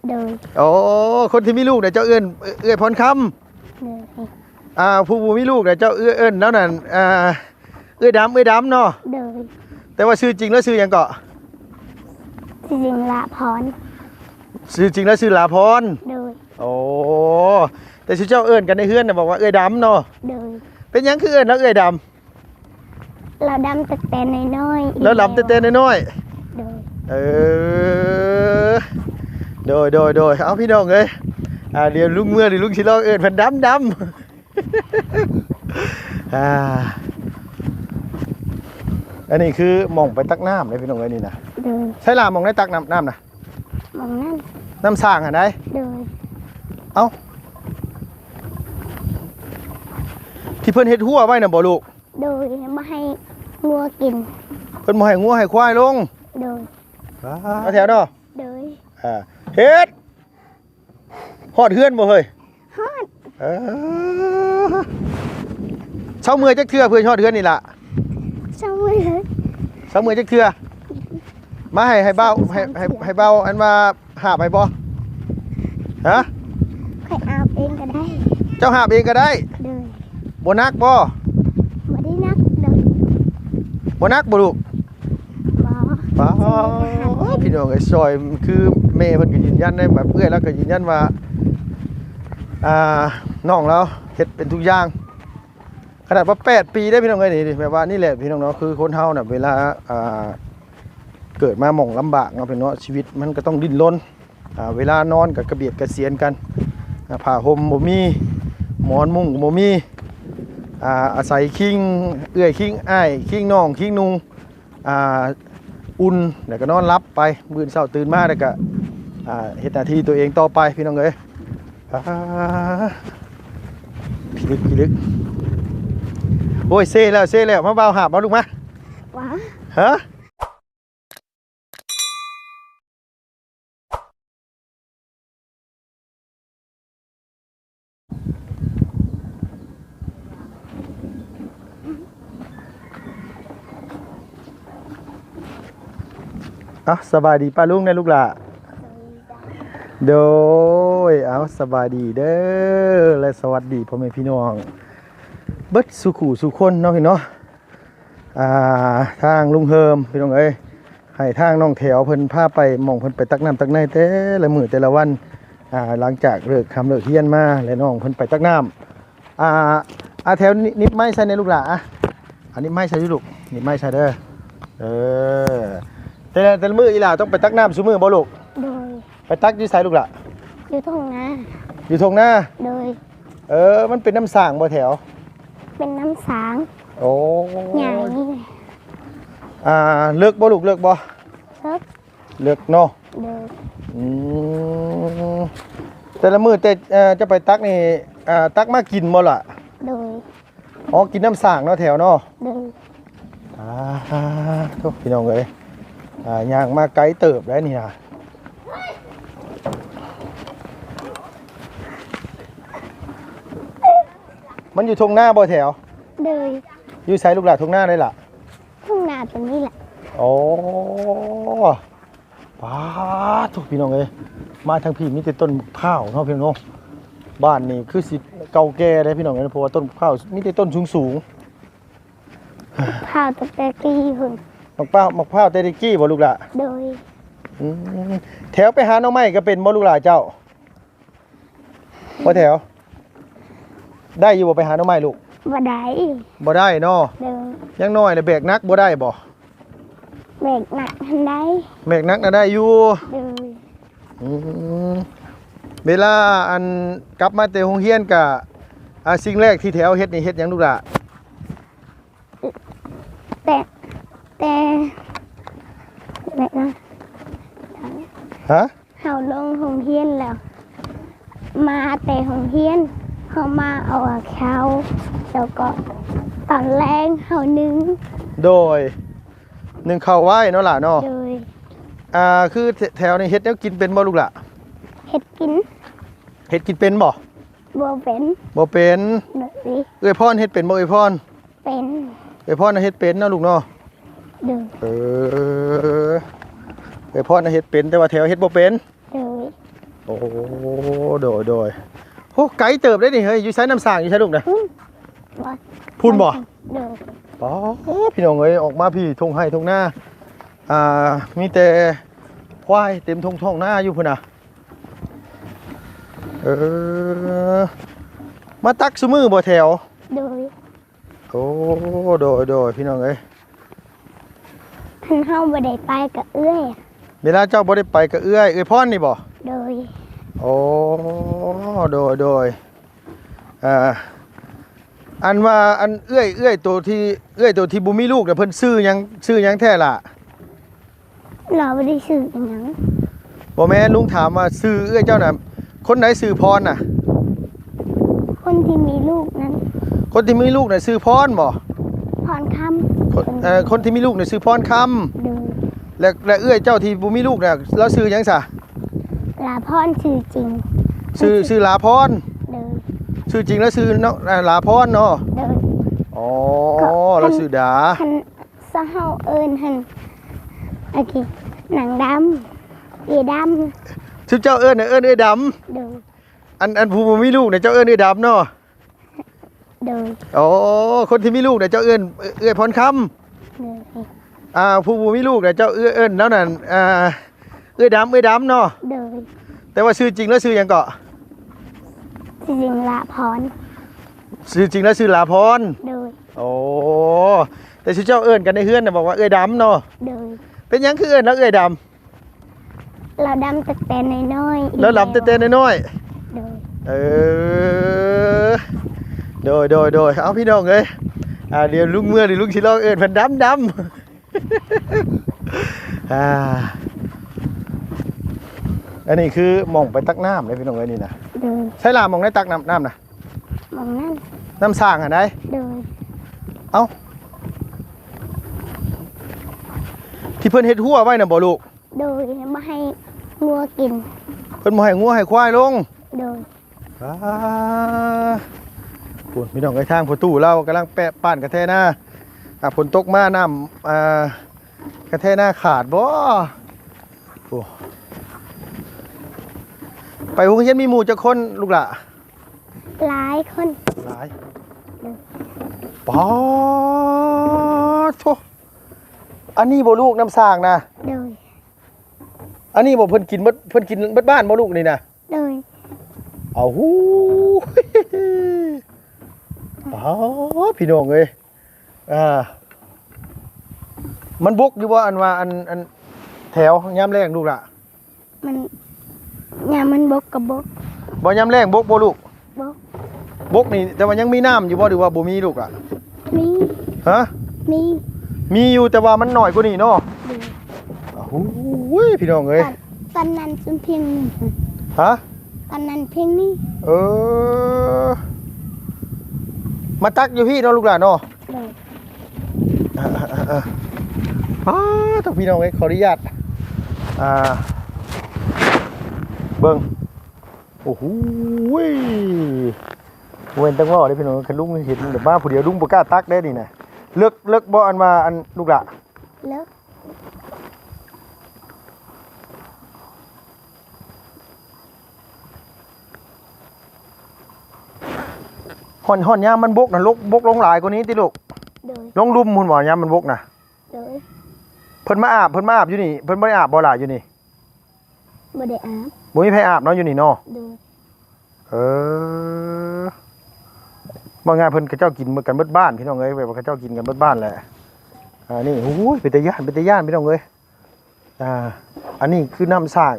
ໂດຍ. ໂອ້ ຄົນທີ່ມີລູກນະ ເຈົ້າເອີ້ນເອື້ອຍພອນຄຳ. ໂດຍ. ອ່າ ຜູ້ບໍ່ມີລູກນະ ເຈົ້າເອີ້ນ ເອີ້ນລາວນັ້ນ ອ່າ ເອື້ອຍດຳ ເອື້ອຍດຳເນາະ. ໂດຍ. ແຕ່ວ່າຊື່ຈິງລາວຊື່ຫຍັງເກາະ? ຊື່ຈິງລາພອນ. ຊື່ຈິງລາວຊື່ລາພອນ. ໂດຍ. ໂອ້ ແຕ່ຊື່ເຈົ້າເອີ້ນກັນໃນເຮືອນນະ ບອກວ່າເອື້ອຍດຳເນາະ. ໂດຍ. ເປັນຫຍັງຄືເອີ້ນລາວເອື້ອຍດຳ? ລາວດຳຕັ້ງແຕ່ນ້ອຍໆ. ລາວດຳຕັ້ງແຕ່ນ້ອຍໆ. ໂດຍ. ເອີ ໂດຍ ໂດຍ ໂດຍ. ເອົາ ພີ່ນ້ອງເອີຍ ອ່າ ດຽວລຸງເມືອ ຫຼື ລຸງຊິລອງເອີ້ນເພິ່ນດຳ ດຳ. ອ່າ ອັນນີ້ຄືໝ່ອງໄປຕັກນ້ຳເດ້ ພີ່ນ້ອງເອີຍ ນີ້ນະ. ໂດຍ. ໃສລະ ໝ່ອງໄດ້ຕັກນ້ຳ ນ້ຳນະ? ໝ່ອງນັ້ນ ນ້ຳສ້າງຫັ້ນໃດ໋. ໂດຍ. ເອົ້າ ທີ່ເພິ່ນເຮັດຮົ້ວໄວ້ນະບໍ່ລູກ? ໂດຍ. ບໍ່ໃຫ້ງົວກິນ. ເພິ່ນບໍ່ໃຫ້ງົວໃຫ້ຄວາຍລົງ. ໂດຍ. ມາແຖວເນາະ. ໂດຍ. ອ່າ ເຮັດ ຮອດເຮືອນບໍ່ເຮີ້ຍ? ຮອດ. ເອີ ເຊົາເມື່ອຍຈັກເທື່ອເພື່ອຮອດເຮືອນນີ້ລະ? ເຊົາເມື່ອຍ. ເຊົາເມື່ອຍຈັກເທື່ອ? ມາໃຫ້ ໃຫ້ບ່າວ ໃຫ້ ໃຫ້ ໃຫ້ບ່າວອັນວ່າຫາບໃຫ້ບໍ່? ຮະ? ຂ້ອຍຫາບເອງກໍໄດ້. ເຈົ້າຫາບເອງກໍໄດ້? ໂດຍ. ບໍ່ໜັກບໍ່? ບໍ່ໄດ້ໜັກດອກ. ບໍ່ໜັກບໍ່ລູກ? ບໍ່. ປ້າ ພີ່ນ້ອງເອີຍ ຊ່ອຍ ຄືແມ່ເພິ່ນກໍຢືນຢັນໄດ້ ແບບເອື້ອຍລາວກໍຢືນຢັນວ່າ ອ່າ ນ້ອງລາວເຮັດເປັນທຸກຢ່າງ ຂະໜາດວ່າແປດປີໄດ໋ ພີ່ນ້ອງເອີຍ. ນີ້ແບບວ່ານີ້ແຫຼະ ພີ່ນ້ອງເນາະ ຄືຄົນເຮົານະ ເວລາ ອ່າ ເກີດມາໝ່ອງລຳບາກເນາະ ພີ່ນ້ອງເນາະ ຊີວິດມັນກໍຕ້ອງດີ້ນລົນ. ອ່າ ເວລານອນກໍກະບຽດກະສຽນກັນ ອ່າ ຜ້າຫົ່ມບໍ່ມີ ໝອນມຸ້ງກໍບໍ່ມີ ອ່າ ອາໄສຄີງເອື້ອຍ ຄີງອ້າຍ ຄີງນ້ອງ ຄີງນຸ່ງ ອ່າ ອຸ່ນ ແລ້ວກໍນອນຫຼັບໄປ. ມື້ເຊົ້າຕື່ນມາແລ້ວກໍ ອ່າ ເຮັດໜ້າທີ່ຕົວເອງຕໍ່ໄປ ພີ່ນ້ອງເອີຍ. ອ່າ ພິລຶກ ພິລຶກ. ໂອ້ຍ ເຊແລ້ວ ເຊແລ້ວ. ມາ ບ່າວຫາບ ມາລູກມາ. ຫວາ? ຮະ? ເອົ້າ ສະບາຍດີປ້າລຸງແດ່ລູກຫຼ້າ. ໂດຍ ເອົາ ສະບາຍດີເດີ ແລະ ສະຫວັດດີພໍ່ແມ່ພີ່ນ້ອງເບິດສູ່ຄູ່ສູ່ຄົນເນາະ ພີ່ນ້ອງເນາະ. ອ່າ ທາງລຸງເຮີມ ພີ່ນ້ອງເອີຍ ໃຫ້ທາງນ້ອງແຖວເພິ່ນພາໄປ ໝ່ອງເພິ່ນໄປຕັກນ້ຳຕັກໃນແຕ່ລະມື້ແຕ່ລະວັນ ອ່າ ຫຼັງຈາກເລີກຮ່ຳເລີກຮຽນມາ ແລະ ນ້ອງເພິ່ນໄປຕັກນ້ຳ. ອ່າ ອາ ແຖວ ນິບໄມ້ໃສ່ແດ່ລູກຫຼ້າ. ອາ ອາ ນິບໄມ້ໃສ່ດູລູກ ນິບໄມ້ໃສ່ເດີ. ເອີ ແຕ່ ແຕ່ລະມື້ອີ່ຫຼ້າຕ້ອງໄປຕັກນ້ຳຊຸມື້ບໍ່ລູກ? ໂດຍ. ໄປຕັກຢູ່ໃສລູກຫຼ້າ? ຢູ່ທົ່ງນາ. ຢູ່ທົ່ງນາ? ໂດຍ. ເອີ ມັນເປັນນ້ຳສ້າງບໍ່ແຖວ? ເປັນນ້ຳສ້າງ. ໂອ້ ໃຫຍ່. ອ່າ ເລິກບໍ່ລູກ ເລິກບໍ່? ເລິກ. ເລິກເນາະ. ໂດຍ. ອືມ ແຕ່ລະມື້ແຕ່ ເອີ ເຈົ້າໄປຕັກນີ້ ອ່າ ຕັກມາກິນບໍ່ລະ? ໂດຍ. ອໍ ກິນນ້ຳສ້າງເນາະແຖວເນາະ. ໂດຍ. ອ່າ ໂທ້ ພີ່ນ້ອງເອີຍ ອ່າ ຍ່າງມາໄກເຕີບໄດ໋ນີ້ນະ. ມັນຢູ່ທົ່ງນາບໍ່ແຖວ? ໂດຍ. ຢູ່ໃສລູກຫຼ້າ ທົ່ງນາໃດລະ? ທົ່ງນາຕົງນີ້ແຫຼະ. ໂອ້ ປາດໂທ້ ພີ່ນ້ອງເອີຍ ມາທາງພີ້ມີແຕ່ຕົ້ນບັກພ້າວເນາະ ພີ່ນ້ອງເນາະ. ບ້ານນີ້ຄືຊິເກົ່າແກ່ເດ້ ພີ່ນ້ອງເອີຍ ເພາະວ່າຕົ້ນບັກພ້າວມີແຕ່ຕົ້ນສູງໆ. ພ້າວຕັ້ງແຕ່ກີ້ພຸ້ນ. ບັກພ້າວ ບັກພ້າວແຕ່ກີ້ບໍ່ລູກຫຼ້າ? ໂດຍ. ອືມ ແຖວໄປຫາໜໍ່ໄມ້ກໍເປັນບໍ່ລູກຫຼ້າເຈົ້າ? ບໍ່ແຖວ ໄດ້ຢູ່ບໍ່ໄປຫາໜໍ່ໄມ້ລູກ? ບໍ່ໄດ້. ບໍ່ໄດ້ເນາະ. ໂດຍ. ຍັງນ້ອຍນະ ແບກໜັກບໍ່ໄດ້ບໍ່? ແບກໜັກຫັ້ນໄດ້. ແບກໜັກນະໄດ້ຢູ່. ໂດຍ. ອືມ ເວລາອັນກັບມາແຕ່ໂຮງຮຽນກະ ອ່າ ສິ່ງແລກທີ່ແຖວເຮັດນີ້ເຮັດຫຍັງລູກຫຼ້າ? ແຕ່ ແຕ່ ແບບນະ ຮະ? ເຮົາລົງໂຮງຮຽນແລ້ວ ມາແຕ່ໂຮງຮຽນ ເຮົາມາເອົາເຂົ້າ ແລ້ວກໍຕອນແລງເຮົາໜຶ້ງ. ໂດຍ. ໜຶ້ງເຂົ້າໄວ້ເນາະຫຼ້າເນາະ. ໂດຍ. ອ່າ ຄືແຖວນີ້ເຮັດແນວກິນເປັນບໍ່ລູກຫຼ້າ? ເຮັດກິນ. ເຮັດກິນເປັນບໍ່? ບໍ່ເປັນ. ບໍ່ເປັນ. ໂດຍ. ເອື້ອຍພອນເຮັດເປັນບໍ່ ເອື້ອຍພອນ? ເປັນ. ເອື້ອຍພອນນະເຮັດເປັນເນາະລູກເນາະ. ໂດຍ. ເອີ ເອື້ອຍພອນນະເຮັດເປັນ ແຕ່ວ່າແຖວເຮັດບໍ່ເປັນ. ໂດຍ. ໂອ້ ໂດຍ ໂດຍ ໂອ້ ໄກເຕີບເດ້ນີ້ເຮີ້ຍ. ຢູ່ໃສນ້ຳສ້າງ ຢູ່ໃສລູກນະ? ພຸ້ນ ພຸ້ນບໍ່? ໂດຍ. ອໍ ພີ່ນ້ອງເອີຍ ອອກມາພີ້ ທົ່ງໄຮ່ທົ່ງນາ ອ່າ ມີແຕ່ຄວາຍເຕັມທົ່ງ ທົ່ງນາຢູ່ພຸ້ນນະ. ເອີ ມາຕັກຊຸມື້ບໍ່ແຖວ? ໂດຍ. ໂອ້ ໂດຍ ໂດຍ ພີ່ນ້ອງເອີຍ ຄັນເຮົາບໍ່ໄດ້ໄປກະເອື້ອຍ ເວລາເຈົ້າບໍ່ໄດ້ໄປກະເອື້ອຍ ເອື້ອຍພອນນີ້ບໍ່? ໂດຍ. ໂອ້ ໂດຍ ໂດຍ ອ່າ ອັນວ່າ ອັນເອື້ອຍ ເອື້ອຍໂຕທີ່ ເອື້ອຍໂຕທີ່ບໍ່ມີລູກນະ ເພິ່ນຊື່ຫຍັງ ຊື່ຫຍັງແທ້ລະ? ລາວບໍ່ໄດ້ຊື່ອີ່ຫຍັງ. ບໍ່ແມ່ນ ລຸງຖາມວ່າຊື່ເອື້ອຍເຈົ້ານະ ຄົນໃດຊື່ພອນນະ? ຄົນທີ່ມີລູກນັ້ນ. ຄົນທີ່ມີລູກນະຊື່ພອນບໍ່? ພອນຄຳ. ຄົນ ເອີ ຄົນທີ່ມີລູກນະຊື່ພອນຄຳ. ໂດຍ. ແລະ ແລະເອື້ອຍເຈົ້າທີ່ບໍ່ມີລູກນະ ລາວຊື່ຫຍັງຊະ? ລາພອນຊື່ຈິງ. ຊື່ ຊື່ລາພອນ. ໂດຍ. ຊື່ຈິງລາວຊື່ເນາະ ລາພອນເນາະ. ໂດຍ. ອໍ ລາວຊື່ດາ. ຄັນ ສະເຮົາເອີ້ນຫັ້ນ ໂອເຄ ນາງດຳ ເອື້ອຍດຳ. ຊຸມເຈົ້າເອີ້ນນະ ເອີ້ນເອື້ອຍດຳ. ໂດຍ. ອັນ ອັນຜູ້ບໍ່ມີລູກນະ ເຈົ້າເອີ້ນເອື້ອຍດຳເນາະ. ໂດຍ. ໂອ້ ຄົນທີ່ມີລູກນະ ເຈົ້າເອີ້ນເອື້ອຍພອນຄຳ. ໂດຍ. ອ່າ ຜູ້ບໍ່ມີລູກນະ ເຈົ້າເອີ້ນ ເອີ້ນລາວນັ້ນ ອ່າ ເອື້ອຍດຳ ເອື້ອຍດຳເນາະ. ໂດຍ. ແຕ່ວ່າຊື່ຈິງລາວຊື່ຫຍັງເກາະ? ຊື່ຈິງລາພອນ. ຊື່ຈິງລາວຊື່ລາພອນ. ໂດຍ. ໂອ້ ແຕ່ຊຸມເຈົ້າເອີ້ນກັນໃນເຮືອນນະ ບອກວ່າເອື້ອຍດຳເນາະ. ໂດຍ. ເປັນຫຍັງຄືເອີ້ນລາວເອື້ອຍດຳ? ລາວດຳຕັ້ງແຕ່ນ້ອຍໆ. ລາວດຳຕັ້ງແຕ່ນ້ອຍໆ. ໂດຍ. ເອີ ໂດຍ ໂດຍ ໂດຍ. ເອົາ ພີ່ນ້ອງເອີຍ ອ່າ ດຽວລຸງເມືອ ດຽວລຸງຊິລອງເອີ້ນເພິ່ນດຳໆ. ອ່າ ອັນນີ້ຄືໝ່ອງໄປຕັກນ້ຳເດ້ ພີ່ນ້ອງເອີຍ ນີ້ນະ. ໂດຍ. ໃສລະ ໝ່ອງໃດຕັກນ້ຳ ນ້ຳນະ? ໝ່ອງນັ້ນ ນ້ຳສ້າງຫັ້ນໃດ. ໂດຍ. ເອົ້າ ທີ່ເພິ່ນເຮັດຮົ້ວໄວ້ນະບໍ່ລູກ? ໂດຍ. ບໍ່ໃຫ້ງົວກິນ ເພິ່ນບໍ່ໃຫ້ງົວໃຫ້ຄວາຍລົງ. ໂດຍ. ອ່າ ພຸ້ນ ພີ່ນ້ອງເອີຍ ທາງພໍ່ຕູ້ລາວກຳລັງແປະປ້ານກະແທນາ. ອ່າ ຝົນຕົກມານ້ຳ ອ່າ ກະແທນາຂາດບໍ່? ໂອ້ ໄປໂຮງຮຽນມີໝູ່ຈັກຄົນລູກຫຼ້າ? ຫຼາຍຄົນ. ຫຼາຍ. ໂດຍ. ປາດໂທ້ ອັນນີ້ບໍ່ລູກ ນ້ຳສ້າງນະ? ໂດຍ. ອັນນີ້ບໍ່ເພິ່ນກິນເບິດ ເພິ່ນກິນເບິດບ້ານບໍ່ລູກນີ້ນະ? ໂດຍ. ເອົາຫູ ປາດ ພີ່ນ້ອງເອີຍ ອ່າ ມັນບົກຢູ່ບໍ່ ອັນວ່າ ອັນ ອັນແຖວຍາມແລ້ງລູກຫຼ້າ? ມັນ ຍາມມັນບົກກະບົກ. ບໍ່ ຍາມແລ້ງບົກບໍ່ລູກ? ບົກ. ບົກນີ້ ແຕ່ວ່າຍັງມີນ້ຳຢູ່ບໍ່ ຫຼືວ່າບໍ່ມີລູກຫຼ້າ? ມີ. ຮະ? ມີ. ມີຢູ່ ແຕ່ວ່າມັນໜ້ອຍກວ່ານີ້ເນາະ. ໂດຍ. ໂອ້ຍ ພີ່ນ້ອງເອີຍ ຕອນ ຕອນນັ້ນຊຸມພຽງນີ້. ຮະ? ຕອນນັ້ນພຽງນີ້. ເອີ ມາຕັກຢູ່ພີ້ເນາະລູກຫຼ້າເນາະ. ໂດຍ. ອ່າ ອ່າ ອ່າ ອ່າ ອ່າ ພີ່ນ້ອງເອີຍ ຂໍອະນຸຍາດ ອ່າ ເບິ່ງ. ໂອ້ໂຫ ບໍ່ແມ່ນແຕ່ເວົ້າເດ້ພີ່ນ້ອງ ຄັນລຸງເຫັນແບບມາຜູ້ດຽວ ລຸງບໍ່ກ້າຕັກເດ້ນີ້ນະ. ເລິກ ເລິກບໍ່ ອັນວ່າ ອັນ ລູກຫຼ້າ? ເລິກ. ຮອດ ຮອດຍາມມັນບົກນະ ລົກ ບົກລົງຫຼາຍກວ່ານີ້ຕິລູກ? ໂດຍ. ລົງລຸ່ມພຸ້ນບໍ່ ຍາມມັນບົກນະ? ໂດຍ. ເພິ່ນມາອາບ ເພິ່ນມາອາບຢູ່ນີ້ ເພິ່ນບໍ່ໄດ້ອາບບໍ່ຫຼ້າຢູ່ນີ້? ບໍ່ໄດ້ອາບ. ບໍ່ມີໃຜອາບເນາະຢູ່ນີ້ເນາະ? ໂດຍ. ເອີ ວ່າງ່າຍເພິ່ນ ເຂົາເຈົ້າກິນກັນເບິດບ້ານ ພີ່ນ້ອງເອີຍ ແບບວ່າເຂົາເຈົ້າກິນກັນເບິດບ້ານແຫຼະ. ອ່າ ນີ້ ໂອ້ຍ ເປັນຕາຢ້ານ ເປັນຕາຢ້ານ ພີ່ນ້ອງເອີຍ. ອ່າ ອັນນີ້ຄືນ້ຳສ້າງ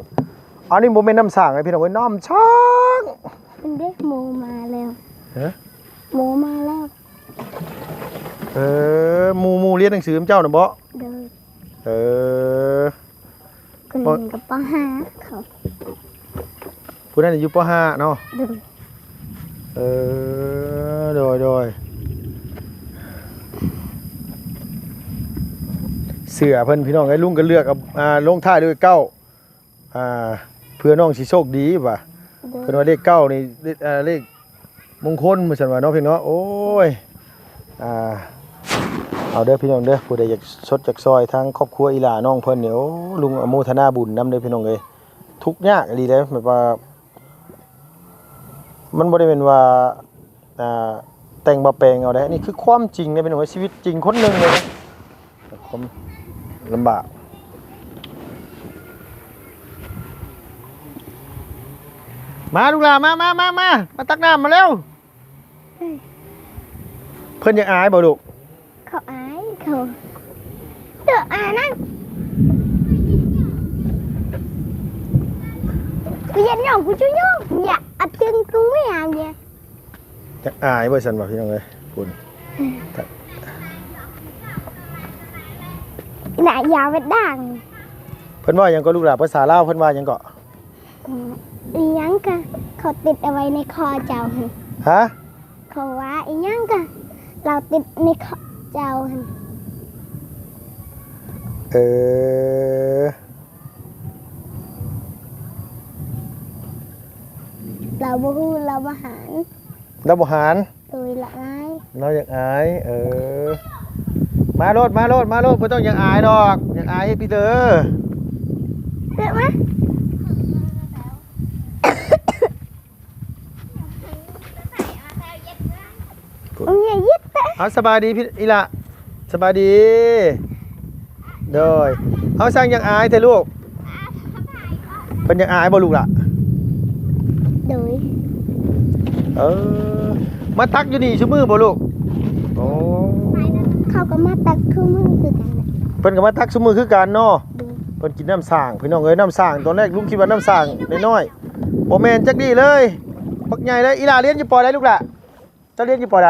ອັນນີ້ບໍ່ແມ່ນນ້ຳສ້າງເດ້ພີ່ນ້ອງເອີຍ ນ້ຳຊ້າງ. ເດ້ ໝູມາແລ້ວ. ຮະ? ໝູມາແລ້ວ. ເອີ ໝູ່ ໝູ່ຮຽນໜັງສືນຳເຈົ້ານະບໍ? ໂດຍ. ເອີ ຄົນໜຶ່ງກໍ ປໍຫ້າ ເຂົາ ຜູ້ນັ້ນຢູ່ ປໍຫ້າ ເນາະ? ໂດຍ. ເອີ ໂດຍ ໂດຍ ເສື້ອເພິ່ນ ພີ່ນ້ອງເອີຍ ລຸງກໍເລືອກເອົາ ອ່າ ລົງທ້າຍດ້ວຍເກົ້າ ອ່າ ເພື່ອນ້ອງຊິໂຊກດີວ່າ. ໂດຍ. ເພິ່ນວ່າເລກເກົ້ານີ້ ເລກ ອ່າ ເລກ ມົງຄົນ ວ່າຊັ້ນວ່າເນາະ ພີ່ນ້ອງເນາະ. ໂອ້ຍ ອ່າ ເອົາເດີພີ່ນ້ອງເດີ ຜູ້ໃດຢາກຊົດຢາກຊ່ອຍທາງຄອບຄົວອີ່ຫຼ້ານ້ອງເພິ່ນນີ້ ໂອ້ ລຸງອະໂມທະນາບຸນນຳເດີພີ່ນ້ອງເອີຍ. ທຸກຍາກອີ່ຫຼີເດ້ ແບບວ່າ ມັນບໍ່ໄດ້ແມ່ນວ່າ ອ່າ ແຕ່ງມາແປງເອົາເດ້ ອັນນີ້ຄືຄວາມຈິງເດ້ ເປັນຫົວຊີວິດຈິງຄົນໜຶ່ງເລີຍເດ້ ຄວາມລຳບາກ. ມາລູກຫຼ້າ ມາ ມາ ມາ ມາ ມາຕັກນ້ຳມາເລັວ. ເພິ່ນຢາກອາຍບໍ່ລູກ? ເຂົາອາຍ ເຂົາ ເດີອາຍນະ ກູຢາກຍ້ອງ ກູຈະຍ້ອງ ຢາກເອົາຕຶງກຸງແມ່ອາຍ ຢາກອາຍບໍ່ຊັ້ນວ່າ ພີ່ນ້ອງເອີຍ ພຸ້ນ ໜ້າຢາວເປັນດ່າງ. ເພິ່ນເວົ້າຫຍັງກໍລູກຫຼ້າ? ພາສາລາວເພິ່ນວ່າຫຍັງເກາະ? ອີຫຍັງກະເຂົາຕິດເອົາໄວ້ໃນຄໍເຈົ້າຫັ້ນ. ຮະ? ເຂົາວ່າອີຫຍັງກະລາວຕິດໃນຄໍເຈົ້າຫັ້ນ. ເອີ ລາວບໍ່ຮູ້ ລາວບໍ່ຫານ. ລາວບໍ່ຫານ? ໂດຍ ລາວອາຍ ລາວຢາກອາຍ. ເອີ ມາໂລດ ມາໂລດ ມາໂລດ ບໍ່ຕ້ອງຢາກອາຍດອກ ຢາກອາຍເຮັດປີເຕີ ເດີມາ. ເອົາ ສະບາຍດີພີ່ອີ່ຫຼ້າ ສະບາຍດີ. ໂດຍ ເອົາ ຊ່າງຢາກອາຍແທ້ລູກ. ເພິ່ນຢາກອາຍບໍ່ລູກຫຼ້າ? ໂດຍ ເອີ ມາຕັກຢູ່ນີ້ຊຸມື້ບໍ່ລູກ? ໂອ້ ເຂົາກໍມາຕັກຊຸມື້ຄືກັນແຫຼະ. ເພິ່ນກໍມາຕັກຊຸມື້ຄືກັນເນາະ. ໂດຍ ເພິ່ນກິນນ້ຳສ້າງ ພີ່ນ້ອງເອີຍ ນ້ຳສ້າງ ຕອນແລກລຸງຄິດວ່ານ້ຳສ້າງນ້ອຍໆ ບໍ່ແມ່ນຈັກດີ້ເລີຍ ບັກໃຫຍ່ເລີຍ. ອີ່ຫຼ້າຮຽນຢູ່ ປໍ ໃດລູກຫຼ້າ? ເຈົ້າຮຽນຢູ່ ປໍ ໃດ?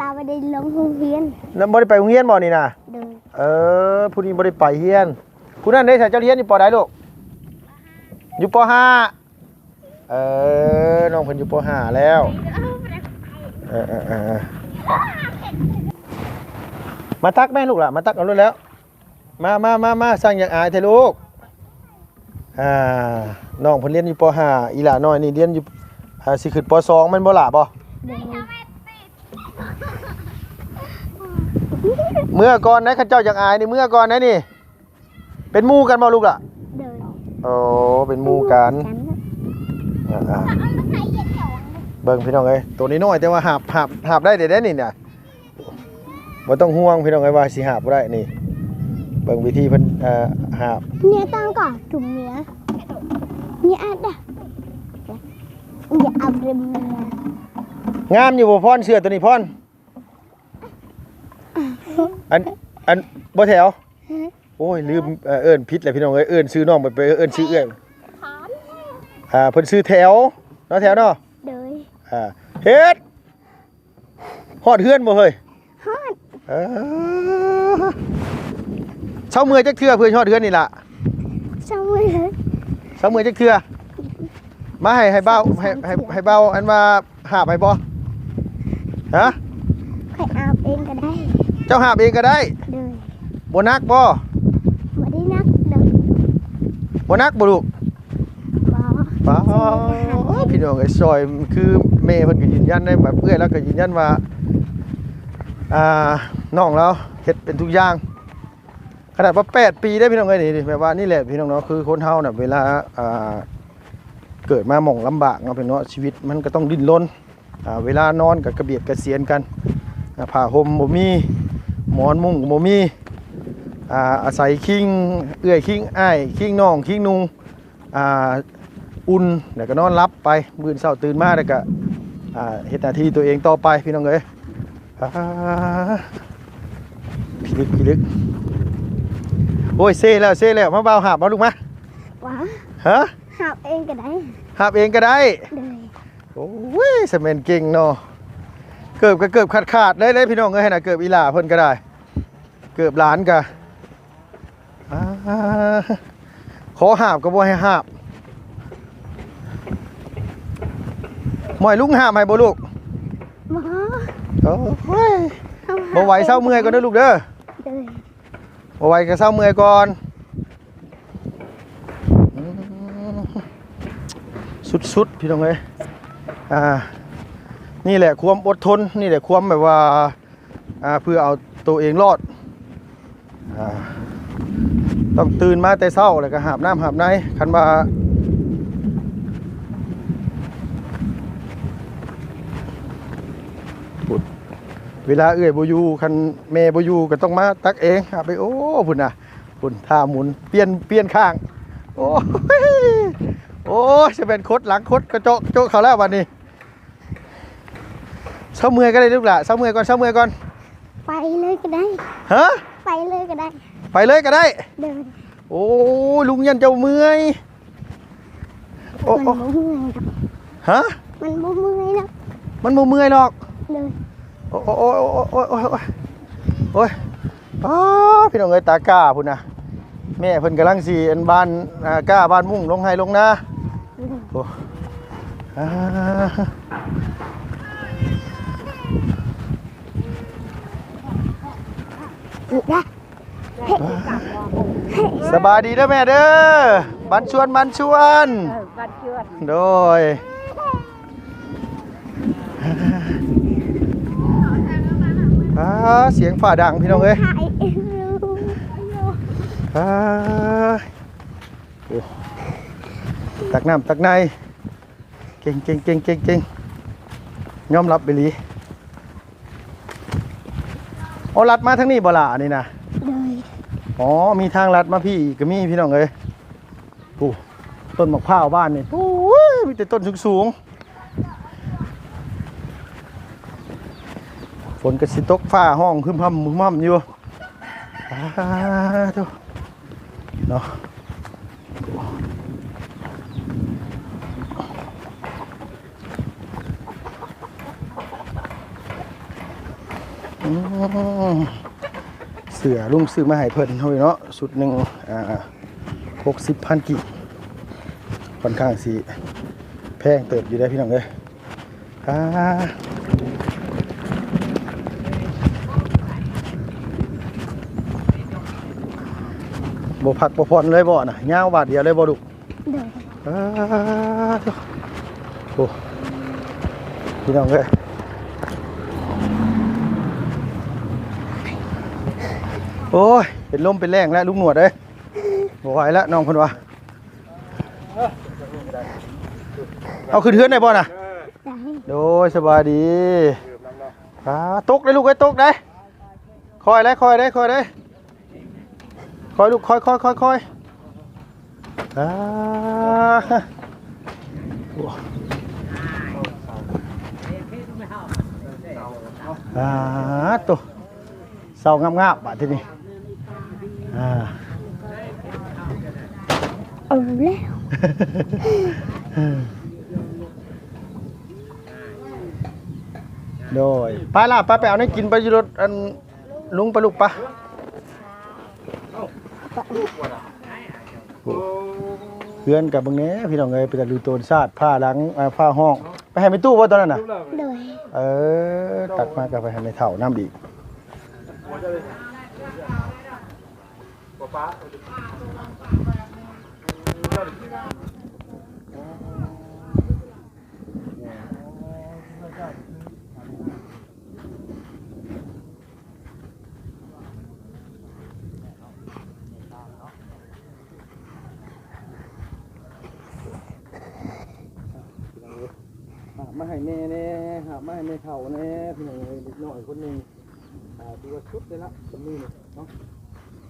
ລາວບໍ່ໄດ້ລົງໂຮງຮຽນ ລາວບໍ່ໄດ້ໄປໂຮງຮຽນບໍ່ນີ້ນະ? ໂດຍ ເອີ ຜູ້ນີ້ບໍ່ໄດ້ໄປຮຽນ. ຜູ້ນັ້ນເດ້ ເຈົ້າຮຽນຢູ່ ປໍ ໃດລູກ? ຢູ່ ປໍ ຫ້າ. ເອີ ນ້ອງເພິ່ນຢູ່ ປໍ ຫ້າ ແລ້ວ. ເອີໆໆ ມາຕັກແມ່ລູກຫຼ້າ ມາຕັກເອົາໂລດແລ້ວ. ມາ ມາ ມາ ມາ ຊ່າງຢາກອາຍແທ້ລູກ. ອ່າ ນ້ອງເພິ່ນຮຽນຢູ່ ປໍ ຫ້າ ອີ່ຫຼ້ານ້ອຍນີ້ຮຽນຢູ່ ອ່າ ຊິຂຶ້ນ ປໍ ສອງ ແມ່ນບໍ່ຫຼ້າ ບໍ່? ໂດຍ ເມືອກ່ອນໄດ໋ ຄັນເຈົ້າຢາກອາຍນີ້ ເມືອກ່ອນໄດ໋ນີ້. ເປັນໝູ່ກັນບໍ່ລູກຫຼ້າ? ໂດຍ ໂອ້ ເປັນໝູ່ກັນ ເປັນໝູ່ກັນ. ອ່າໆ ເບິ່ງພີ່ນ້ອງເອີຍ ໂຕນ້ອຍໆ ແຕ່ວ່າຫາບ ຫາບ ຫາບໄດ້ເດ້ນີ້ນະ. ບໍ່ຕ້ອງຫ່ວງພີ່ນ້ອງເອີຍວ່າຊິຫາບບໍ່ໄດ້ນີ້. ເບິ່ງວິທີເພິ່ນ ເອີ ຫາບ. ເນຍຕ້ອງກໍທຸມເນຍ ເນຍອັດດະ ຢ່າເອົາເລັມເນຍ. ງາມຢູ່ບໍ່ພອນ ເສື້ອໂຕນີ້ພອນ? ອັນ ອັນ ບໍ່ແຖວ. ໂອ້ຍ ລືມ ເອີ ເອີ້ນຜິດແລ້ວພີ່ນ້ອງເອີຍ ເອີ້ນຊື່ນ້ອງໄປ ໄປເອີ້ນຊື່ເອື້ອຍ. ອ່າ ເພິ່ນຊື່ແຖວເນາະ ແຖວເນາະ. ໂດຍ ອ່າ ເຮັດ ຮອດເຮືອນບໍ່ເຮີ້ຍ? ຮອດ ເອີ ເຊົາເມື່ອຍຈັກເທື່ອ ເພື່ອຮອດເຮືອນນີ້ລະ? ເຊົາເມື່ອຍ ເຊົາເມື່ອຍຈັກເທື່ອ? ມາໃຫ້ ໃຫ້ບ່າວ ໃຫ້ ໃຫ້ ໃຫ້ບ່າວອັນວ່າຫາບໃຫ້ບໍ່? ຮະ? ຂ້ອຍຫາບເອງກໍໄດ້ ເຈົ້າຫາບເອງກໍໄດ້. ໂດຍ ບໍ່ໜັກບໍ່? ບໍ່ໄດ້ໜັກດອກ. ບໍ່ໜັກບໍ່ລູກ? ບໍ່ ປ້າ ພີ່ນ້ອງເອີຍ ຊ່ອຍ ຄືແມ່ເພິ່ນກໍຢືນຢັນໄດ້ ແບບເອື້ອຍລາວກໍຢືນຢັນວ່າ ອ່າ ນ້ອງລາວເຮັດເປັນທຸກຢ່າງ. ຂະໜາດວ່າແປດປີເດ້ພີ່ນ້ອງເອີຍ ນີ້ ແບບວ່ານີ້ແຫຼະພີ່ນ້ອງເນາະ ຄືຄົນເຮົານະ ເວລາ ອ່າ ເກີດມາໝ່ອງລຳບາກເນາະ ພີ່ນ້ອງເນາະ ຊີວິດມັນກໍຕ້ອງດີ້ນລົນ. ອ່າ ເວລານອນກໍກະບຽດກະສຽນກັນ ອ່າ ຜ້າຫົ່ມບໍ່ມີ ໝອນມຸ້ງກໍບໍ່ມີ ອ່າ ອາໄສຄີງເອື້ອຍ ຄີງອ້າຍ ຄີງນ້ອງ ຄີງນຸ່ງ ອ່າ ອຸ່ນ ແລ້ວກໍນອນຫຼັບໄປ. ມື້ເຊົ້າຕື່ນມາແລ້ວກໍ ອ່າ ເຮັດໜ້າທີ່ຕົວເອງຕໍ່ໄປ ພີ່ນ້ອງເອີຍ. ອ່າ ພິລຶກ ພິລຶກ. ໂອ້ຍ ເຊແລ້ວ ເຊແລ້ວ ມາ ບ່າວຫາບ ມາລູກມາ. ຫາບເອງກໍໄດ້ ຫາບເອງກໍໄດ້. ໂດຍ ໂອ້ຍ ສະແມ່ນເກັ່ງເນາະ ເກີບກໍເກີບຂາດໆເລີຍເດ້ພີ່ນ້ອງເອີຍ ຫັ້ນນະ ເກີບອີ່ຫຼ້າເພິ່ນກໍໄດ້ ເກີບຫຼານກໍ ອ່າ ຂໍຫາບກໍບໍ່ໃຫ້ຫາບ. ໝ້ອຍ ລຸງຫາບໃຫ້ບໍ່ລູກ? ບໍ່ ໂອ້ຍ ບໍ່ໄຫວ ເຊົາເມື່ອຍກ່ອນເດີລູກເດີ. ໂດຍ ບໍ່ໄຫວກໍເຊົາເມື່ອຍກ່ອນ. ອືມ ສຸດໆ ພີ່ນ້ອງເອີຍ ອ່າ ນີ້ແຫຼະຄວາມອົດທົນ ນີ້ແຫຼະຄວາມແບບວ່າ ອ່າ ເພື່ອເອົາໂຕເອງລອດ ອ່າ ຕ້ອງຕື່ນມາແຕ່ເຊົ້າ ແລ້ວກໍຫາບນ້ຳຫາບໃນ ຄັນວ່າ ເວລາເອື້ອຍບໍ່ຢູ່ ຄັນແມ່ບໍ່ຢູ່ກໍຕ້ອງມາຕັກເອງ ຫາໄປ ໂອ້ ພຸ້ນນະ ພຸ້ນ ທ່າໝູນ ປ່ຽນ ປ່ຽນຂ້າງ ໂອ້ຍ ໂອ້ຍ ຈະແມ່ນຄົດຫຼັງຄົດກະເຈາະ ໂຈະເຂົ້າແລ້ວບັດນີ້. ເຊົາເມື່ອຍກໍໄດ້ລູກຫຼ້າ ເຊົາເມື່ອຍກ່ອນ ເຊົາເມື່ອຍກ່ອນ. ໄປເລີຍກໍໄດ້. ຮະ? ໄປເລີຍກໍໄດ້. ໄປເລີຍກໍໄດ້? ໂດຍ. ໂອ້ຍ ລຸງຢ້ານເຈົ້າເມື່ອຍ. ໂອ້ ມັນບໍ່ເມື່ອຍດອກ. ຮະ? ມັນບໍ່ເມື່ອຍດອກ. ມັນບໍ່ເມື່ອຍດອກ. ໂດຍ. ໂອ້ຍ ໂອ້ຍ ໂອ້ຍ ໂອ້ຍ ໂອ້ຍ ໂອ້ຍ ປ້າ ພີ່ນ້ອງເອີຍ ຕາກ້າພຸ້ນນະ ແມ່ເພິ່ນກຳລັງຊິ ອັນ ບານ ອ່າ ກ້າບານມຸ້ງລົງໄຮ່ລົງນາ. ໂດຍ. ໂອ້ ອ່າ ສະບາຍດີເດີແມ່ເດີ ບານຊວນ ບານຊວນ. ເອີ ບານຊວນ. ໂດຍ. ອ່າ ສຽງຟ້າດັງ ພີ່ນ້ອງເອີຍ. ອ່າ ໂອ້ ຕັກນ້ຳຕັກໃນ ເກັ່ງ ເກັ່ງ ເກັ່ງ ເກັ່ງ ເກັ່ງ ຍອມຮັບອີ່ຫຼີ. ອໍ ລັດມາທາງນີ້ບໍ່ລະ ອັນນີ້ນະ? ໂດຍ. ອໍ ມີທາງລັດມາພີ້ອີກກໍມີ ພີ່ນ້ອງເອີຍ. ປູ້ ຕົ້ນໝາກພ້າວບ້ານນີ້ ປູ້ ມີແຕ່ຕົ້ນສູງໆ. ຝົນກໍຊິຕົກ ຟ້າຮ້ອງຮຶມຮຳ ຮຶມຮຳຢູ່. ສາທຸເນາະ. ອືມ ເສື້ອລຸງຊື້ມາໃຫ້ເພິ່ນເນາະ ຊຸດໜຶ່ງ ອ່າ ຫົກສິບພັນກີບ ຂ້ອນຂ້າງຊິແພງເຕີບຢູ່ເດ້ ພີ່ນ້ອງເອີຍ. ອ່າ ບໍ່ພັກບໍ່ຜ່ອນເລີຍບໍ່ນະ? ຍາວບາດດຽວເລີຍບໍ່ລູກ? ໂດຍ. ອ່າ ໂທ້ ໂອ້ ພີ່ນ້ອງເອີຍ ໂອ້ຍ ເປັນລົມເປັນແລ້ງແລ້ວລຸງໜວດເອີຍ. ບໍ່ໄຫວແລ້ວ ນ້ອງເພິ່ນວ່າ. ເອົາຂຶ້ນເຮືອນໄດ້ບໍ່ນະ? ໄດ້. ໂດຍ ສະບາຍດີ. ອ່າ ຕົກເດ້ລູກເອີຍ ຕົກເດ້. ຄ່ອຍເດ້ ຄ່ອຍເດ້ ຄ່ອຍເດ້. ຄ່ອຍລູກ ຄ່ອຍໆໆໆ. ອ່າ ອ່າ ໂຕ ເຊົາງາບໆ ບາດທີນີ້. ອ່າ ເອົາແລ້ວ. ໂດຍ ໄປລະ ໄປ ໄປເອົາແນວກິນໄປຢູ່ລົດ ອັນ ລຸງ ໄປລູກ ໄປ. ໂອ້ ເຮືອນກັບເບິ່ງແດ່ພີ່ນ້ອງເອີຍ ເປັນຕາລຸໂຕນຊາດ ຝາຫຼັງ ອ່າ ຝາຫ້ອງ. ໄປໃຫ້ແມ່ຕູ້ບໍ່ຕອນນັ້ນນະ? ໂດຍ. ເອີ ຕັກມາກໍໄປໃຫ້ແມ່ເຖົ້ານຳອີກ. ຫາບມາໃຫ້ແມ່ແດ່ ຫາບມາໃຫ້ແມ່ເຖົ້າແດ່ ພີ່ນ້ອງເອີຍ. ເດັກນ້ອຍຄົນໜຶ່ງ ອ່າ ຖືວ່າສຸດເລີຍລະ ຄົນນີ້ເນາະ.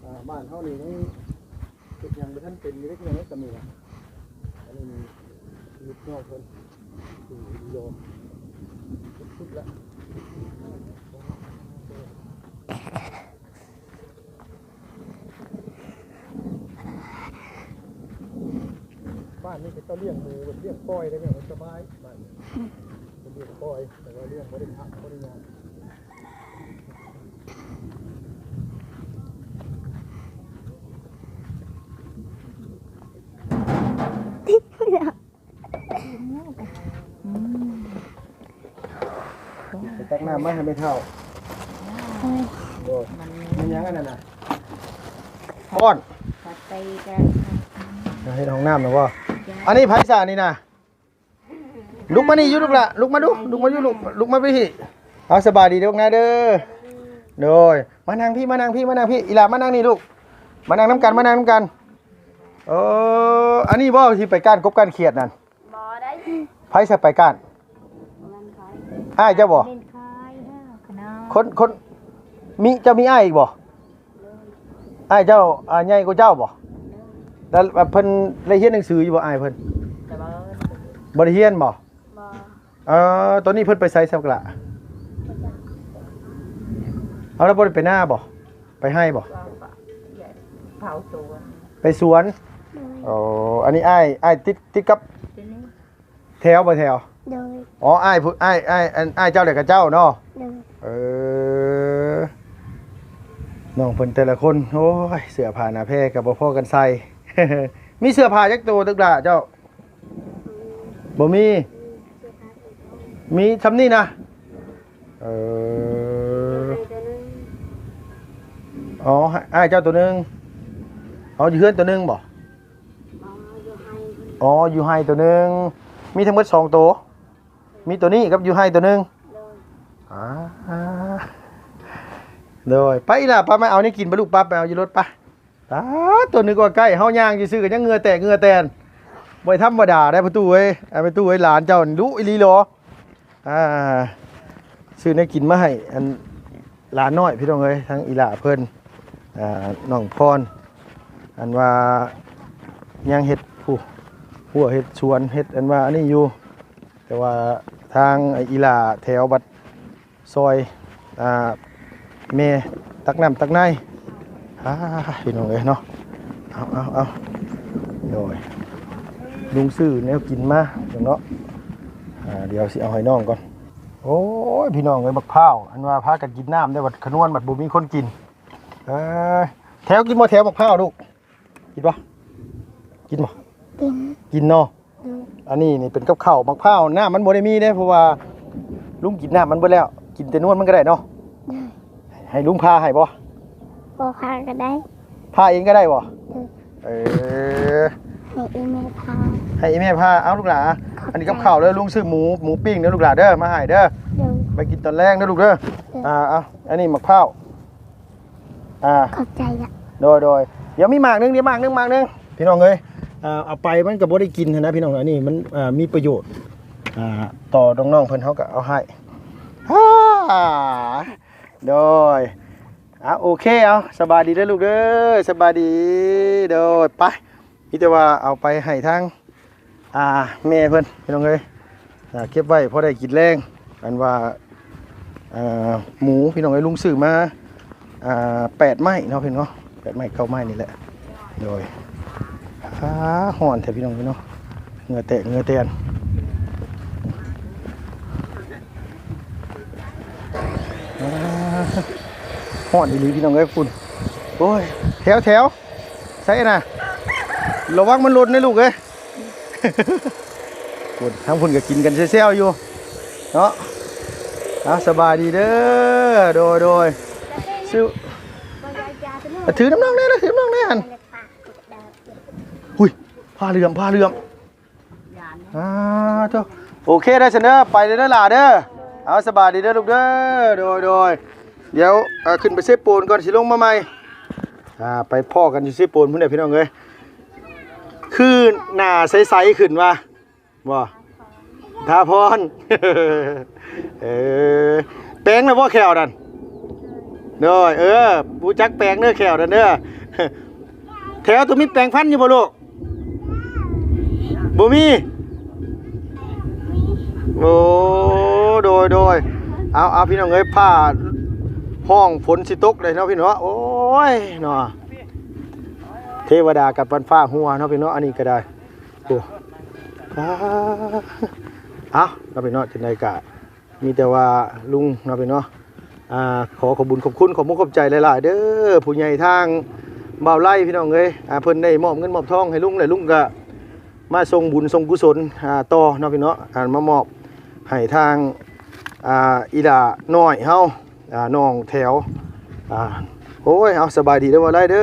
ອ່າ ບ້ານເຮົານີ້ຍັງເຮັດຫຍັງບໍ່ທັນເປັນຢູ່ເດ້ ພີ່ນ້ອງເອີຍ ກໍມີນະ. ອັນນີ້ມີລູກນ້ອງເພິ່ນ ຢູ່ ຢູ່ ສຸດໆ ລະ. ບ້ານນີ້ເຂົາເຈົ້າລ້ຽງໝູ ແບບລ້ຽງປ່ອຍໄດ້ແບບສະບາຍ ບ້ານນີ້ ເພິ່ນລ້ຽງປ່ອຍ ແຕ່ວ່າລ້ຽງບໍ່ໄດ້ພັກ ບໍ່ໄດ້ຫຍັງ. ໄປຕັກນ້ຳມາໃຫ້ແມ່ເຖົ້າ. ໂອ້ຍ ມັນ ມັນຫຍັງອັນນັ້ນນະ? ຮ້ອນ. ເຮັດຫ້ອງນ້ຳນະບໍ່? ອັນນີ້ໃຜຊະນີ້ນະ? ລຸກມານີ້ຢູ່ລູກຫຼ້າ ລຸກມາດູ ລຸກມາຢູ່ລູກ ລຸກມາພີ້. ເອົາ ສະບາຍດີເດີ ນາເດີ. ໂດຍ ມານັ່ງພີ້ ມານັ່ງພີ້ ມານັ່ງພີ້. ອີຫຼ້າມານັ່ງນີ້ລູກ ມານັ່ງນຳກັນ ມານັ່ງນຳກັນ. ເອີ ອັນນີ້ບໍ່ທີ່ໄປກ້ານກົບກ້ານຂຽດນັ້ນ? ບໍ່ໄດ້. ໃຜຊິໄປກ້ານ? ອ້າຍເຈົ້າບໍ່? ຂ້ອຍ ຂ້ອຍ ຂ້ອຍ. ຄົນ ຄົນ ມີ ເຈົ້າມີອ້າຍອີກບໍ່? ອ້າຍເຈົ້າ ອ່າ ໃຫຍ່ກວ່າເຈົ້າບໍ່? ແລ້ວເພິ່ນໄດ້ຮຽນໜັງສືຢູ່ບໍ່ ອ້າຍເພິ່ນ? ບໍ່ໄດ້ຮຽນບໍ່? ບໍ່. ເອີ ຕອນນີ້ເພິ່ນໄປໃສຊະບັກຫຼ້າ? ເອົາ ແລ້ວບໍ່ໄດ້ໄປນາບໍ່? ໄປໄຮ່ບໍ່? ເຜົາສວນ ໄປສວນ. ໂດຍ. ໂອ້ ອັນນີ້ອ້າຍ ອ້າຍຕິດ ຕິດກັບ ໂດຍ ແຖວບໍ່ແຖວ? ໂດຍ. ອໍ ອ້າຍຜູ້ ອ້າຍ ອ້າຍ ອັນ ອ້າຍເຈົ້າແຫຼະກັບເຈົ້າເນາະ? ໂດຍ. ເອີ ນ້ອງເພິ່ນແຕ່ລະຄົນ ໂອ້ຍ ເສື້ອຜ້າໜ້າແພກໍບໍ່ພໍກັນໃສ່. ມີເສື້ອຜ້າຈັກໂຕ ຕຶກຫຼ້າເຈົ້າ? ບໍ່ມີ. ມີຊ່ຳນີ້ນະ? ເອີ ອໍ ອ້າຍເຈົ້າໂຕໜຶ່ງ. ອໍ ຢູ່ເຮືອນໂຕໜຶ່ງບໍ່? ອໍ ຢູ່ໄຮ່ໂຕໜຶ່ງ. ມີທັງໝົດສອງໂຕ? ມີໂຕນີ້ກັບຢູ່ໄຮ່ໂຕໜຶ່ງ. ໂດຍ. ອາ ໂດຍ. ໄປອີ່ຫຼ້າ ໄປ ມາເອົາແນວກິນໄປລູກ ໄປ ໄປເອົາຢູ່ລົດໄປ. ຕາ ຕົວນຶກວ່າໃກ້ ເຮົາຍ່າງຊື່ໆ ກໍຍັງເຫື່ອແຕກເຫື່ອແຕນ. ບໍ່ທຳມະດາໄດ໋ພໍ່ຕູ້ເອີຍ. ອ້າຍແມ່ຕູ້ເອີຍ ຫຼານເຈົ້າດຸອີ່ຫຼີຫຼໍ? ອ່າ ຊື້ແນວກິນມາໃຫ້ອັນຫຼານນ້ອຍ ພີ່ນ້ອງເອີຍ ທັງອີ່ຫຼ້າເພິ່ນ ອ່າ ນ້ອງພອນ ອັນວ່າຍັງເຮັດ ຜູ້ ຮົ້ວເຮັດສວນ ເຮັດອັນວ່າອັນນີ້ຢູ່. ແຕ່ວ່າທາງອີ່ຫຼ້າແຖວບັດ ຊ່ອຍ ອ່າ ແມ່ຕັກນ້ຳຕັກໃນ. ອ່າ ພີ່ນ້ອງເອີຍເນາະ ເອົາ ເອົາ ເອົາ ໂດຍ ລຸງຊື້ແນວກິນມາເນາະ. ອ່າ ດຽວຊິເອົາໃຫ້ນ້ອງກ່ອນ. ໂອ້ຍ ພີ່ນ້ອງເອີຍ ບັກພ້າວ ອັນວ່າພາກັນກິນນ້ຳໄດ້ ບັດຂະນວນບັດບໍ່ມີຄົນກິນ. ເອີ ແຖວກິນບໍ່ແຖວ ບັກພ້າວລູກ? ກິນບໍ່? ກິນບໍ່? ກິນ ກິນເນາະ. ອືມ ອັນນີ້ນີ້ເປັນກັບເຂົ້າ ໝາກພ້າວ ນ້ຳມັນບໍ່ໄດ້ມີເດ້ ເພາະວ່າລຸງກິນນ້ຳມັນເບິດແລ້ວ ກິນແຕ່ນວນມັນກໍໄດ້ເນາະ. ອືມ ໃຫ້ລຸງຜ່າໃຫ້ບໍ່? ບໍ່ຜ່າກໍໄດ້. ຜ່າເອງກໍໄດ້ບໍ່? ອືມ ເອີ ໃຫ້ອີ່ແມ່ຜ່າ ໃຫ້ອີ່ແມ່ຜ່າ. ເອົາລູກຫຼ້າ ຂອບໃຈ. ອັນນີ້ກັບເຂົ້າເດີ ລຸງຊື້ໝູ ໝູປີ້ງເດີລູກຫຼ້າເດີ ມາໃຫ້ເດີ. ໂດຍ. ໄປກິນຕອນແລງເດີລູກເດີ. ໂດຍ. ອ່າ ເອົາ ອັນນີ້ໝາກພ້າວ. ອ່າ ຂອບໃຈລະ. ໂດຍ ໂດຍ. ດຽວມີໝາກໜຶ່ງ ດຽວໝາກໜຶ່ງ ໝາກໜຶ່ງ ພີ່ນ້ອງເອີຍ. ອ່າ ເອົາໄປມັນກໍບໍ່ໄດ້ກິນຫັ້ນນະ ພີ່ນ້ອງ. ອັນນີ້ມັນ ອ່າ ມີປະໂຫຍດ ອ່າ ຕໍ່ນ້ອງໆເພິ່ນ ເຮົາກໍເອົາໃຫ້. ໂດຍ. ອ່າ ໂອເຄ ເອົາ ສະບາຍດີເດີລູກເດີ ສະບາຍດີ. ໂດຍ. ໄປ ມີແຕ່ວ່າເອົາໄປໃຫ້ທາງ ອ່າ ແມ່ເພິ່ນ ພີ່ນ້ອງເອີຍ. ອ່າ ເກັບໄວ້ພໍໄດ້ກິນແລງ ອັນວ່າ ເອີ ໝູ ພີ່ນ້ອງເອີຍ ລຸງຊື້ມາ ອ່າ ແປດໄມ້ເນາະ ພີ່ນ້ອງເນາະ ແປດໄມ້ເກົ້າໄມ້ນີ້ແຫຼະ. ໂດຍ. ອ່າ ຮ້ອນແທ້ ພີ່ນ້ອງເອີຍເນາະ ເຫື່ອແຕກເຫື່ອແຕນ. ອ່າ ຮ້ອນອີ່ຫຼີ ພີ່ນ້ອງເອີຍ ພຸ້ນ. ໂອ້ຍ ແຖວ ແຖວ ໃສນະ ລະວັງມັນຫຼົ່ນເດີລູກເອີຍ. ພຸ້ນ ທາງພຸ້ນກໍກິນກັນແຊວໆຢູ່ເນາະ. ເອົາ ສະບາຍດີເດີ. ໂດຍ ໂດຍ. ຊື້ ຖືນຳນ້ອງແດ່ລະ ຖືນຳນ້ອງແດ່ຫັ້ນ. ຫຸ້ຍ ຜ້າເຫຼື້ອມ ຜ້າເຫຼື້ອມ. ອ່າ ໂຕ ໂອເຄເດີຊັ້ນເດີ ໄປເດີຫຼ້າເດີ. ເອົາ ສະບາຍດີເດີລູກເດີ. ໂດຍ ໂດຍ. ດຽວ ເອີ ຂຶ້ນໄປເຊໂປນກ່ອນ ຊິລົງມາໃໝ່. ອ່າ ໄປພໍ້ກັນຢູ່ເຊໂປນພຸ້ນແຫຼະ ພີ່ນ້ອງເອີຍ. ຄືໜ້າໃສໆຂຶ້ນວ່າ ບໍ່ ທາພອນ. ເອີ ແປງແລ້ວບໍ່ແຂ້ວນັ້ນ? ໂດຍ. ເອີ ຮູ້ຈັກແປງເດີແຂ້ວນັ້ນເດີ. ແຖວໂຕມີແປງຟັນຢູ່ບໍ່ລູກ? ບໍ່ມີ. ໂອ້ ໂດຍ ໂດຍ. ເອົາ ເອົາ ພີ່ນ້ອງເອີຍ ຟ້າຮ້ອງ ຝົນຊິຕົກເດ້ເນາະ ພີ່ນ້ອງ. ໂອ້ຍເນາະ ເທວະດາກັບວັນຟ້າຫົວເນາະ ພີ່ນ້ອງ. ອັນນີ້ກໍໄດ້ ໂອ້ ເອົາເນາະ ພີ່ນ້ອງ ຈັ່ງໃດກໍ ມີແຕ່ວ່າລຸງເນາະ ພີ່ນ້ອງເນາະ. ອ່າ ຂໍຂອບບຸນຂອບຄຸນ ຂອບມຸກຂອບໃຈຫຼາຍໆເດີ ຜູ້ໃຫຍ່ທາງບ່າວໄລ ພີ່ນ້ອງເອີຍ. ອ່າ ເພິ່ນໄດ້ມອບເງິນມອບທອງໃຫ້ລຸງ ແລະ ລຸງກໍມາສົ່ງບຸນສົ່ງກຸສົນ ອ່າ ຕໍ່ເນາະ ພີ່ນ້ອງເນາະ. ອ່າ ມາມອບໃຫ້ທາງ ອ່າ ອີ່ຫຼ້ານ້ອຍເຮົາ ອ່າ ນ້ອງແຖວ. ອ່າ ໂອ້ຍ ເອົາ ສະບາຍດີເດີບ່າວໄລເດີ.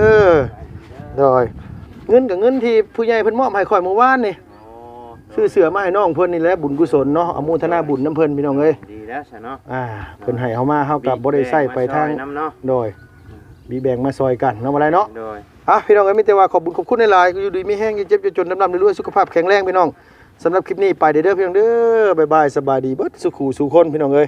ໂດຍ. ເງິນກໍເງິນທີ່ຜູ້ໃຫຍ່ເພິ່ນມອບໃຫ້ຂ້ອຍມື້ວານນີ້. ອໍ ຊື້ເສື້ອມາໃຫ້ນ້ອງເພິ່ນນີ້ແຫຼະ ບຸນກຸສົນເນາະ ອະໂມທະນາບຸນນຳເພິ່ນ ພີ່ນ້ອງເອີຍ. ດີແລ້ວຊະເນາະ. ອ່າ ເພິ່ນໃຫ້ເຮົາມາ ເຮົາກໍບໍ່ໄດ້ໃຊ້ໄປທາງ ນຳເນາະ. ໂດຍ. ມີແບ່ງມາຊ່ອຍກັນເນາະ ບໍ່ໄດ້ເນາະ. ໂດຍ. ອ່ະ ພີ່ນ້ອງເອີຍ ມີແຕ່ວ່າຂອບບຸນຂອບຄຸນຫຼາຍໆ ຢູ່ດີມີແຮງ ຢ່າເຈັບຢ່າຈົນ ລ່ຳໆລວຍໆ ສຸຂະພາບແຂງແຮງ ພີ່ນ້ອງ. ສຳລັບຄລິບນີ້ໄປເດີ ພີ່ນ້ອງເດີ. ບາຍບາຍ ສະບາຍດີເບິດສູ່ຄູ່ສູ່ຄົນ ພີ່ນ້ອງເອີຍ.